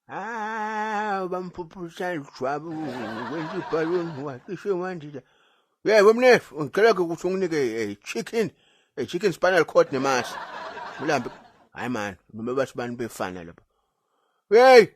Hawu, bamphuphusa ijwabu, wenza ibhaluni, wacishe wandiza. Yebo mnefu, ngicela ke ukuthi unginike a chicken spinal cord nemasi. Mlambi, hayi man, noma bathi bani befana lapha. Hey,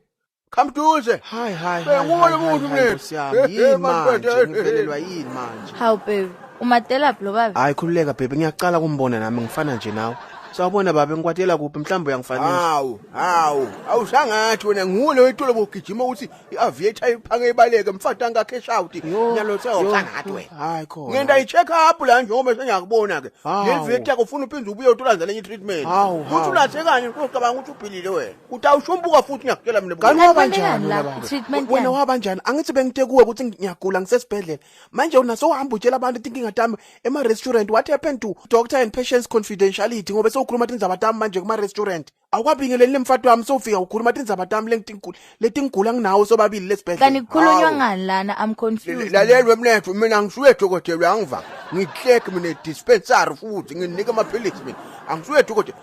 Khamduze. Hayi hayi. Hey, nguwe lo muntu mnethu. Nkosi yami, yini manje? Ngivelelwa yini manje? Hawu baby, umatela lo baba. Hayi, khululeka baby, ngiyacala kumbona nami, ngifana nje nawe. Sawubona baba, ngikwatela kuphi? Mhlawumbe uyangifanisa. Hawu, hawu, awusangathi wena nguwe lo wethulo bogijima ukuthi i-aviator iphange ibaleke mfati anga cash out. Nyalo sewusangathi wena. Hayi khona. Ngenta i-check up la njengoba sengiyakubona ke. Hawu. Le veki yakho ufuna uphinde ubuye utolanza lenye treatment. Hawu, Uthi hawu. ulathe kanye ucabanga ukuthi uphilile wena. Uthi awushumbuka futhi, ngiyakutshela mina. Kanti buka. waba Kanti njani la, wena baba? treatment Wena yani? waba njani? Angithi bengite kuwe ukuthi ngiyagula, ngisesibhedlela. Manje una sowuhamba utshela abantu inkinga tami ema restaurant. What happened to doctor and patients confidentiality? Ngoba sewukhuluma tindzaba tami manje kuma restaurant. Awukwabingeleli nemfati wami, sowufika ukhuluma tindzaba tami lengitingula letingigula nginawo sobabili lesibhedlela. Kanti kukhulunywa Hawu. ngani lana? I'm confused. Lalela mnethu, mina ngisuye dokotela, angiva. Ngi-clerk mina, dispensary, futhi nginika amaphilisi, mina angisuye dokotela.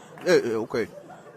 Okay,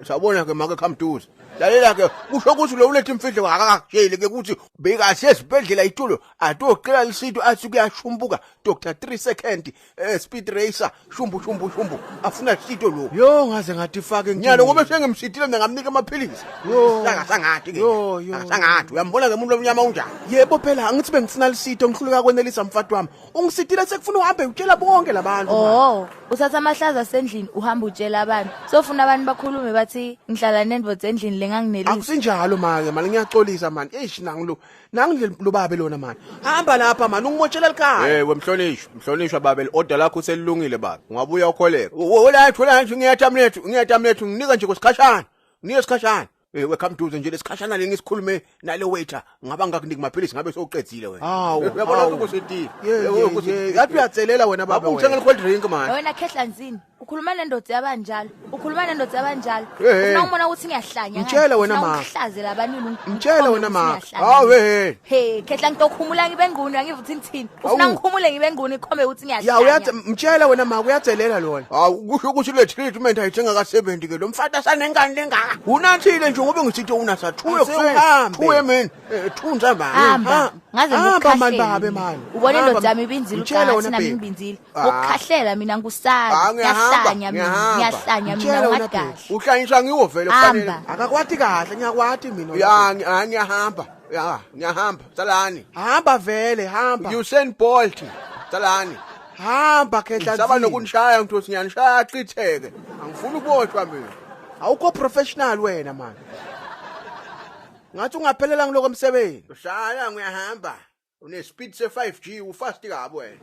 sawubona ke make Khamduze. Lalela ke, kusho ukuthi lo ulethe imfihlo akakakutsheli ke ukuthi bekasesibhedlela itulo atocela lisito, athi kuyashumbuka Dr 3 second, speed racer, shumbu shumbu shumbu, afuna lisito lo. Yo, ngaze ngathi fake. Nyalo ngoba sengimsithile mina, ngamnika amaphilisi. Yo. Sangasangathi ke. Yo, yo. Sangathi uyambona ke umuntu omnyama unjani. Yebo phela, angithi bengifuna lisito, ngihluleka kwenelisa mfati wami. Ungisitile, sekufuna uhambe utshela bonke labantu. Oh, uthatha amahlaza asendlini uhamba utshela abantu. Sofuna abantu bakhulume bathi ngihlala nendoda endlini lenganginelisi. Akusinjalo make, mani, ngiyaxolisa mani. Eish, nangu nangu lo babe lona mani. Hamba lapha mani, ungimotshela likhaya. Eh, wemhlonishwa, mhlonishwa babe, order lakho selilungile babe. Ungabuya ukholeka. Wela thola nje, ngiyatha mnethu, ngiyatha mnethu, nginika nje kwesikhashana. Nginika isikhashana. Eh, weKhamduze nje lesikhashana lengisikhulume nale waiter, ngaba ngakunika amaphilisi ngabe sowuqedzile wena. Hawu, Uyabona hawu. ukuthi Ye ye ye, yathi uyatselela wena baba. Ungithengele cold drink man. Wena khehla nzini, ukhuluma nendoda yabanjalo. Ukhuluma nendoda yabanjalo. Hey, hey. Ufuna ukubona ukuthi ngiyahlanya. Mtshele wena, ma. Ngihlaze labantu. Mtshele wena, ma. Hawu hey. Hey, khehla, ngitokhumula ngibe nguni, angiva ukuthi ngithini. Ufuna Awu. ngikhumule ngibe nguni, ikhombe ukuthi Ya, ngiyahlanya. uyathi mtshela wena ma, uyatselela lona. Hawu, kusho ukuthi le treatment ayithenga ka70 ke lo mfata sanenkani lengaka. Unathile nje ngoba ngisithi unasa 2 Asewuhambe. 2 emini. 2 ntambama. Hamba, ngaze Hamba mani ngikukhahlela. babe mani. Ubona Hamba. indoda yami ibinzile Mtshele ugathi wena, nami babe. ngibinzile. Ah. Ngokukhahlela mina ngusali. Ah, ngiyahamba, Ngiyahlanya mina, ngiyahamba. ngiyahlanya mina, Mtshele wena, ungathi babe. kahle. Uhlanyiswa ngiwo vele kufanele. Hamba. Akakwati kahle, ngiyakwati mina. Ya, ngiyahamba. Ya, ngiyahamba. Salani. Hamba vele, hamba. Usain Bolt. Salani. Hamba khehla. Saba nzini. nokunishaya, ngithi ngiyanishaya achitheke. Angifuni ukuboshwa mina. Awukho professional wena man. Ngathi ungaphelela ngiloko emsebenzi. Shaya, ngiyahamba. Une speed se 5G, ufast kabi wena.